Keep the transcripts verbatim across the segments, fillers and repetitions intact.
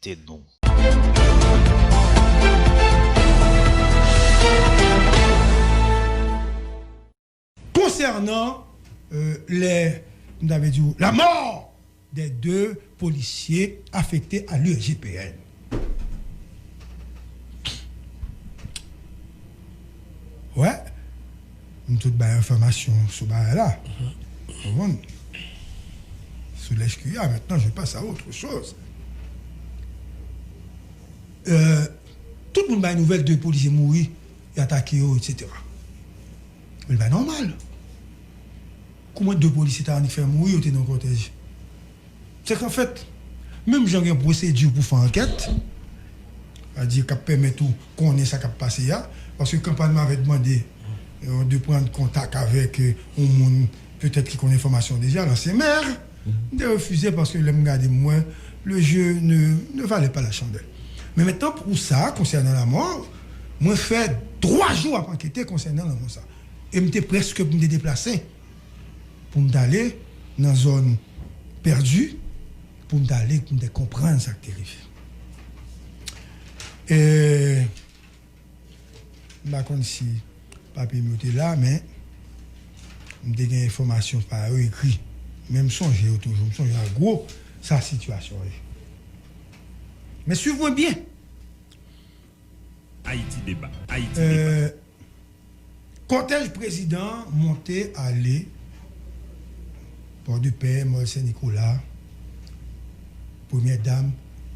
Te nou. Concernant euh, les, m ta vle di w, la mort des deux policiers affectés à l'U S G P N. Ouais, m tout bay enfòmasyon sou bagay la. Ou konprann? Sou l'H Q A, maintenant je passe à autre chose. Euh, tout moun bay nouvèl de polisye mouri, y atake yo, et cetera. Men li pa nòmal. Kouman de polisye ta annik fè mouri, yo te nan kòtèj? Se ke anfèt, menm jan gen pwosedi pou fè ankèt, sètadi k ap pèmèt ou konnen sa k ap pase a, paske kanpay mwen avèk mande euh, de pran kontak avèk euh, yon moun petèt ki konn enfòmasyon deja, l'ancien maire. M te refize paske lè m gade m wè le jeu ne, ne valait pas la chandelle. Men mentnan pou sa, konsènan lanmò, mwen fè twa jou ap ankete konsènan lanmò sa. E m te prèske pou m te deplase pou m t ale nan zòn pèdi, pou m t ale, pou m te konprann sa k te rive. E m pa konn si papye m yo te la, men m te gen enfòmasyon pa yo ekri. Men m sonje yo toujou, m sonje an gwo sa sitiyasyon ye. Men swiv mwen byen. Ayiti Deba. Ayiti Deba. Euh, Kòtèj prezidan an monte ale Pòdepè, Mòl Sen Nikola, premyè dam,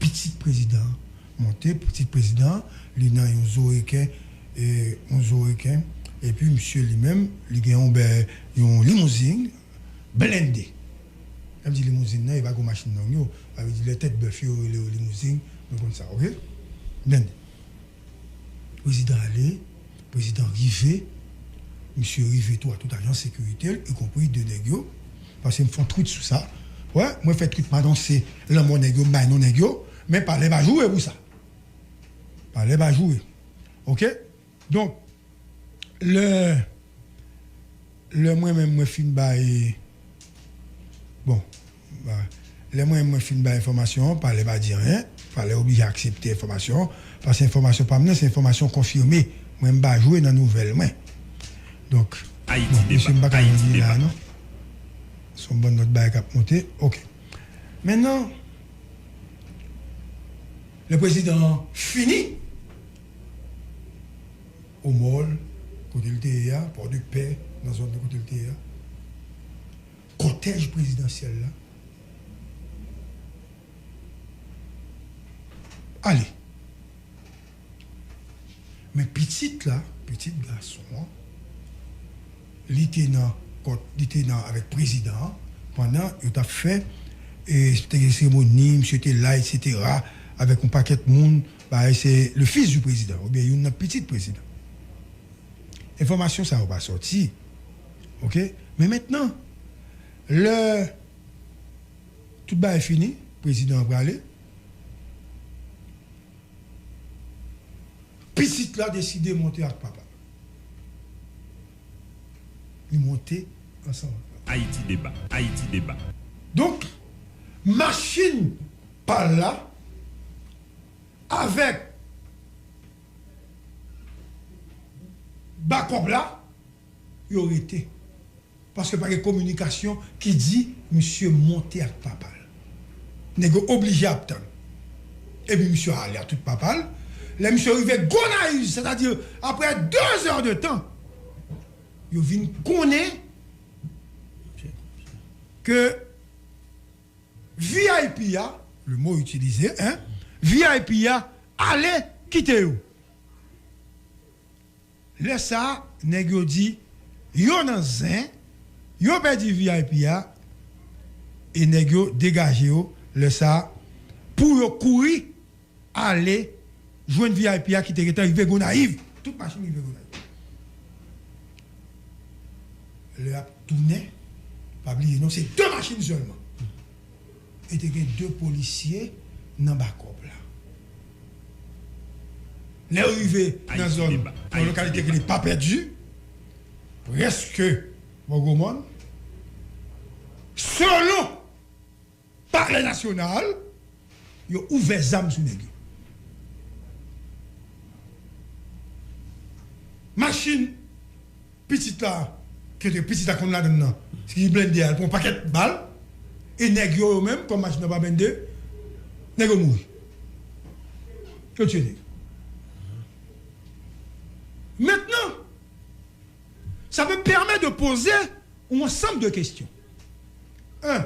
pitit prezidan an monte, pitit prezidan an, li nan yon zo reken, e, yon zo reken, epi misye li menm, li gen yon bè, yon limouzin blende. Lè m di limouzin nan, e pa gwo machin nonm yo, sa vle di lè tèt bèf yo rele yo limouzin, nou konn sa, oke? Blende. Prezidan ale, prezidan rive, misye rive tou a tout ajans sekirite l, ikonpri de nèg yo, paske m fè yon tweet sou sa. Wè, mwen fè tweet, m anonse lanmò nèg yo, m bay non nèg yo, men palè pa joure pou sa. Palè pa joure. Oke? Donk, lè, lè mwen menm mwen fin bay, bon, ba, lè mwen menm mwen fin bay enfòmasyon an, palè pa di anyen, palè oblije aksepte enfòmasyon an, paske enfòmasyon pa m nan, se enfòmasyon konfime. Mwen m pa jwe nan nouvèl mwen. Donk, bon, mesye, m pa ka di la non. Se yon bann lòt bagay k ap monte. Oke. Mentnan, lè prezidan an fini, o Mòl, kote l te ye a, Pòdepè, nan zòn nan kote l te ye a, kòtèj prezidansyèl la ale. Men pitit la, pitit gason an, li te nan kòt, li te nan avèk prezidan an pandan yo t ap fè, e, te gen seremoni, misye te la, et cetera, avèk yon pakèt moun, bagay se le fils du président, oubyen youn nan pitit prezidan. Enfòmasyon sa yo pa sòti. Oke? Men mentnan, lè tout bagay fini, prezidan an prale, pitit la deside monte ak papa l. Li monte ansanm ak papa l. Ayiti Deba, Ayiti Deba. Donk, machin pa l la, avèk bakòp la, yo rete. Paske pa gen kominikasyon ki di misye monte ak papa l. Nèg yo oblije ap tann. Epi misye ale ak tout papa l. Lè misye rive Gonayiv, sètadi apre de zè de tan, yo vin konnen ke V I P a, le mot utilisé, hein, V I P a ale kite yo. Lè sa a, nèg yo di, yo nan zen, yo pèdi V I P a, e nèg yo degaje yo, lè sa a, pou yo kouri ale jwenn V I P a ki te gentan rive Gonayiv. Tout machin rive Gonayiv. Lè y ap tounen, pa bliye non, se de machin sèlman. E te gen de polisye nan bakòp la. Lè yo rive nan zòn, nan lokalite ki rele Pa Pèdi, prèske bò Gwomòn, selon Palè Nasyonal, Yo ouvè zam sou nèg yo. Machin pitit la, ke te pitit la konn ladann nan, ki blende a, l pran pakèt bal, e nèg yo, yo menm, kòm machin nan pa blende, nèg yo mouri. Yo tiye nèg yo. Maintenant, ça me permet de poser un ensemble de questions. Un,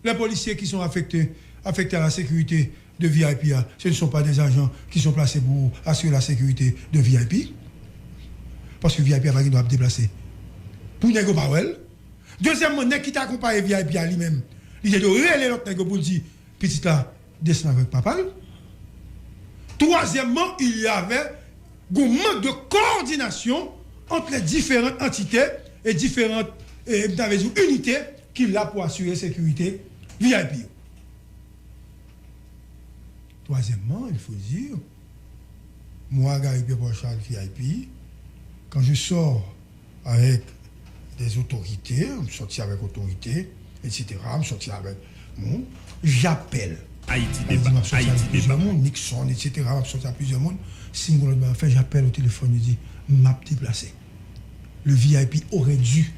les policiers qui sont affectés, affectés à la sécurité de V I P, ce ne sont pas des agents qui sont placés pour assurer la sécurité de V I P. Paske V I P a pa gen dwa ap deplase pou nèg yo pa wè l. Dezyèmman, nèg ki te akonpaye V I P a li menm, li te dwe rele lòt nèg yo pou l di, pitit la desann avèk papa l. Troisièmement, il y avait un manque de coordination entre les différentes entités et différentes, eh, m ta vle di, unité ki la pou asire sekirite V I P yo. Troisièmement, il faut dire, moi, Gary Pierre-Paul Charles, V I P, quand je sors avec des autorités, m sòti avèk otorite, et cetera, m sòti avèk moun, j'appelle. Haïti Débat, Haïti Débat. Moun, Nixon, et cetera, m ap sòti ak plizyè moun. Si m gon lòt bagay fè, j'appelle au téléphone, je dis, m ap deplase. Le V I P aurait dû,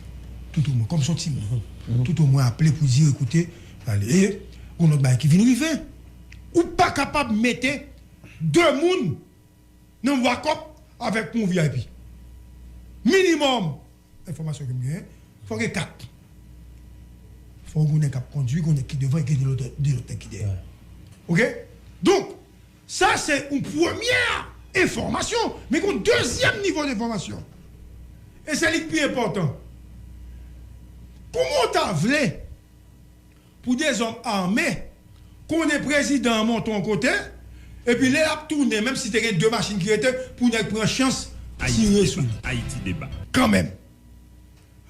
tout au moins, kòm son timoun, tout au moins aple pou di, écoutez, allez, gon lòt bagay ki vin rive. Ou pa kapab mete de moun nan wakòp avèk yon V I P. Minimòm, enfòmasyon ke m genyen, fò gen kat. Fò gen nèg k ap kondui, gen nèg ki devan, e gen de lòt, de lòt nèg ki dèyè. Oke? Donk, sa se yon premyè enfòmasyon, men gen yon dezyèm nivo enfòmasyon. E se li k pi enpòtan. Kouman w ta vle pou de zòm ame konnen prezidan an monte yon kote, epi lè l ap tounen, menm si te gen de machin ki rete, pou nèg pran chans tire sou li. Haïti Débat. Kanmenm.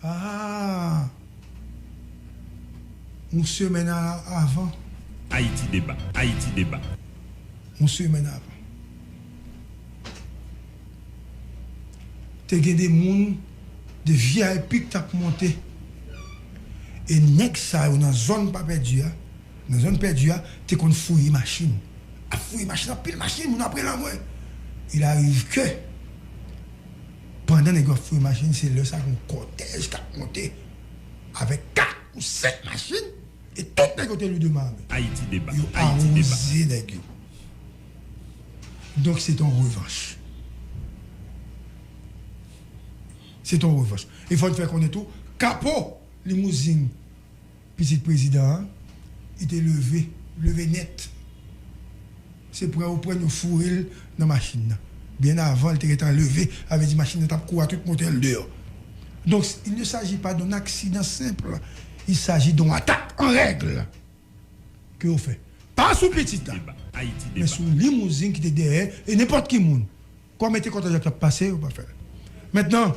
Ah! Yon semèn a- avan. Haïti Débat. Haïti Débat. Yon semèn avan. Te gen de moun, de V I P k t ap monte. E nèg sa yo nan zòn pa pèdi a, nan zòn pèdi a, te konn fouye machin. Ap fouye machin, anpil machin, moun ap rele anmwe. Il arrive que, pandan nèg yo ap fouye machin, se lè sa yon kòtèj k ap monte avèk kat ou senk machin, e tout nèg yo te lourdement armés. Haïti Débat. Yo awoze nèg yo. Donk, se te yon revanch. Se te yon revanch. E fò n fè konnen tou, kapo limouzin pitit prezidan an, li te leve, leve nèt. Se pran yo pran yo foure l nan machin nan. Byen avan, l te gentan leve, sa vle di machin nan t ap kouri a tout motè l deyò. Donc, il ne s'agit pas d'un accident simple. Il s'agit d'une attaque en règle ke yo fè. Pa sou pitit la, men sou limouzin ki te dèyè, e nenpòt ki moun. Kòm e te kòtèj la k t ap pase, yo pa fè l. Mentnan,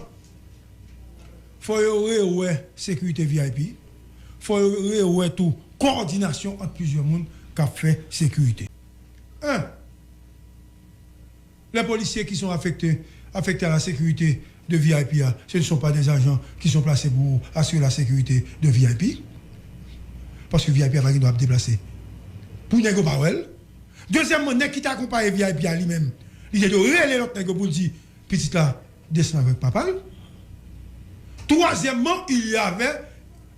fò yo rewè sekirite V I P, fò yo rewè tou kowòdinasyon ant plizyè moun k ap fè sekirite. En, les policiers qui sont affectés, affectés à la sécurité de V I P, ce ne sont pas des agents qui sont placés pour assurer la sécurité de V I P. Paske V I P a pa gen dwa ap deplase pou nèg yo pa wè l. Dezyèmman, nèg ki te akonpaye V I P a li menm, li te dwe rele lòt nèg yo pou l di, pitit la desann avèk papa l. Troisièmement, il y avait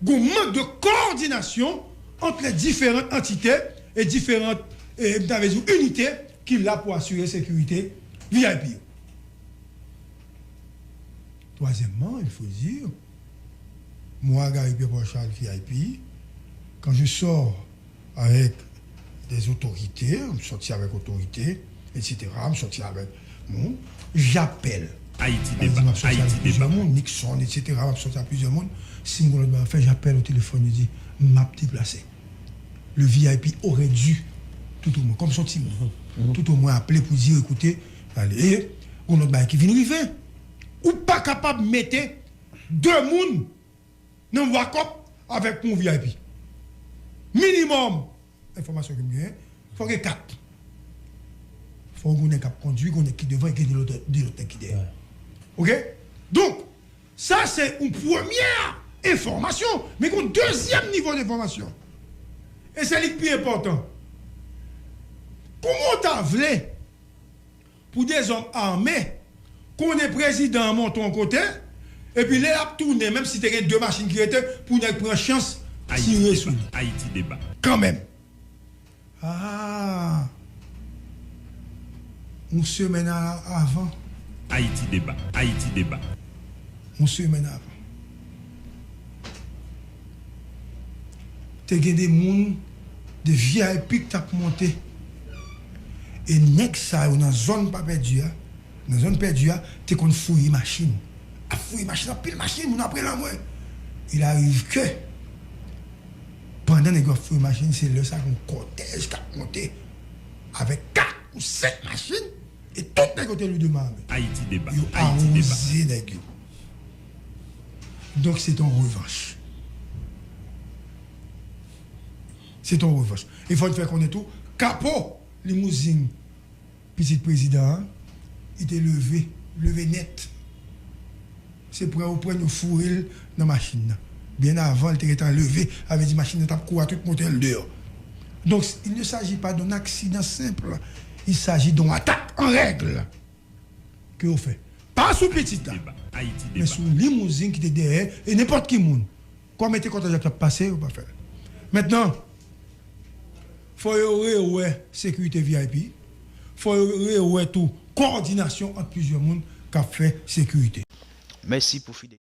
un manque de coordination entre les différentes entités et différentes, eh, m ta vle di, unité ki la pou asire sekirite V I P yo. Troisièmement, il faut dire, moi, Gary Pierre-Paul Charles, V I P, quand je sors avec des autorités, m sòti avèk otorite, et cetera, m sòti avèk moun, j'appelle. Haïti Débat, Haïti Débat. Moun, Nixon, et cetera, m ap sòti ak plizyè moun. Si m gon lòt bagay fè, j'appelle au téléphone, li di, m ap deplase. Le V I P aurait dû, tout au moins, kòm son timoun, tout au moins aple pou di, écoutez, allez, e gon lòt bagay ki vin rive. Ou pa kapab mete de moun nan wakòp avèk yon V I P. Minimòm, enfòmasyon ke m genyen, fò gen kat. Fò gen nèg k ap kondui, gen nèg ki devan, gen de lòt, de lòt nèg ki dèyè. Oke? Donk, sa se yon premyè enfòmasyon, men gen yon dezyèm nivo enfòmasyon. E se li k pi enpòtan. Kouman w ta vle pou de zòm ame konnen prezidan an monte yon kote, epi lè l ap tounen, menm si te gen de machin ki rete, pou nèg pran chans tire sou li? Ayiti deba. Kanmenm. Ah! Yon semèn a- avan. Ayiti deba. Ayiti deba. Yon semèn avan. Te gen de moun, de V I P k t ap monte. E nèg sa yo nan zòn pa pèdi a, nan zòn pèdi a, te konn fouye machin. Ap fouye machin, anpil machin, moun ap rele anmwe. Il arrive que, pandan nèg yo ap fouye machin, se lè sa gen yon kòtèj k ap monte avèk kat ou senk machin, e tout nèg yo te lou de mabe. Ayiti deba. Yo awoze nèg yo. Donk, se t on revanch. Se t on revanch. E fò n fè konnen tou, kapo limouzin pitit prezidan an, li te leve, leve nèt. Se pran yo pran yo foure l nan machin nan. Byen avan, l te gentan leve, sa vle di machin nan t ap kouri a tout montè l deyò. Donc, il ne s'agit pas d'un accident simple, il s'agit d'une attaque en règle ke yo fè. Pa sou pitit la, men sou limouzin ki te dèyè, e nenpòt ki moun. Kòm e te kòtèj la k t ap pase, yo pa fè l. Mentnan, fò yo rewè sekirite V I P, fò yo rewè tou kowòdinasyon ant plizyè moun k ap fè sekirite. Mèsi pou fidèl.